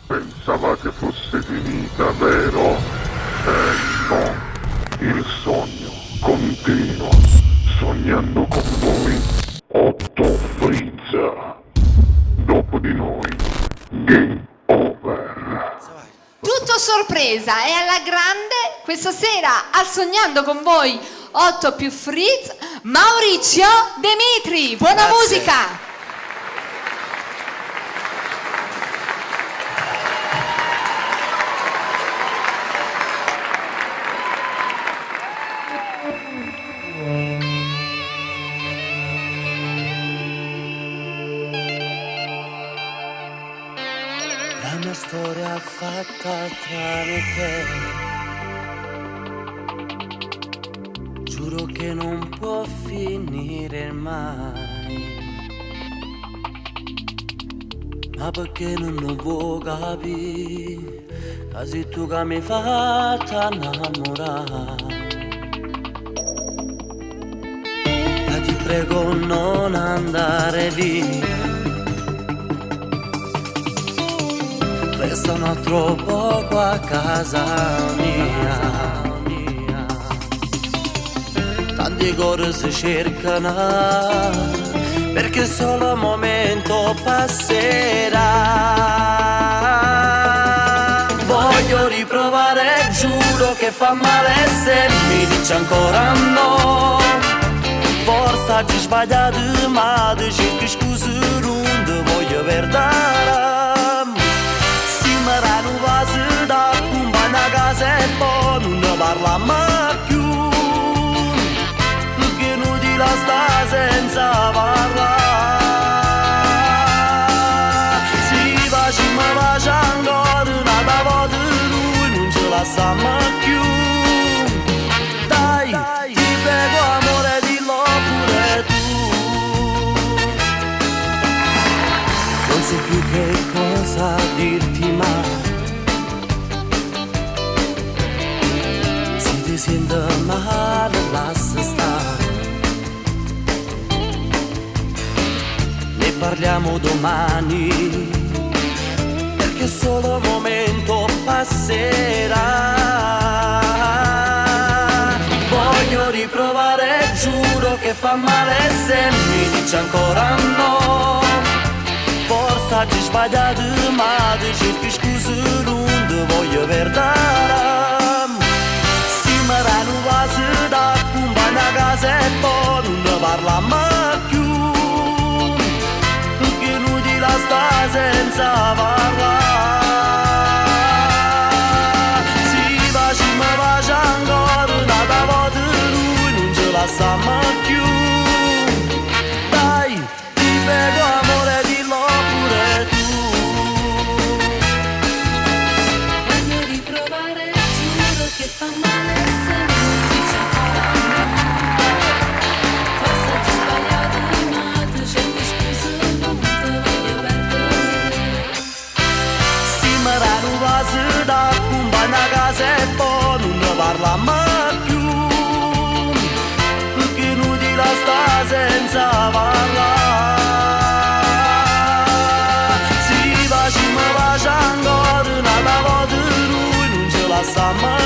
Pensavate fosse finita, vero? Eh no, il sogno continua, sognando con voi Otto Freeze. Dopo di noi, Game Over. Tutto sorpresa e alla grande questa sera al Sognando con voi 8 più Fritz, Maurizio De Mitri. Buona Grazie. musica! La mia storia fatta tramite te. Giuro che non può finire mai. Ma perché non lo vuoi capire? Che sei tu che mi hai fatta innamorare. Ma ti prego non andare via. Resta un altro poco a casa mia. Tanti cuori si cercano perché solo un momento passerà. Voglio riprovare, giuro che fa male se mi dici ancora no. Forse ci sbagliato, ma ti cerco scusa, non ti voglio perdere. Si mi danno vaso da accompagna a casa e poi non ne parla mai più. Perché non ti la sta senza parlare. Si va, ci mi va ancora una volta lui non ce la sa mai più. Dai, ti prego amore dillo pure tu. Non so più che cosa dirti ma Se ti sento male lascia stare. Ne parliamo domani perché solo un momento passerà. Voglio riprovare, giuro che fa male se mi dici ancora no. Forse ci sbagliato, ma ti cerco scusa, non ti voglio perdere. Si mi danno vaso da accompagna a casa e poi non ne parla mai più. Perché non ti la sta senza parlare. Si va, ci mi va ancora una volta lui non ce la sa mai più. Dai, ti prego amore dillo pure tu. Voglio riprovare, giuro che fa male se mi dici ancora no. Forse ho sbagliato, ma tu cerchi scusa, non ti voglio perdere. Si mi danno vaso da accompagna a casa e poi non ne parla mai più. Perché non ti la sta senza parlare. Si va, ci mi va ancora una volta lui non ce la sa mai.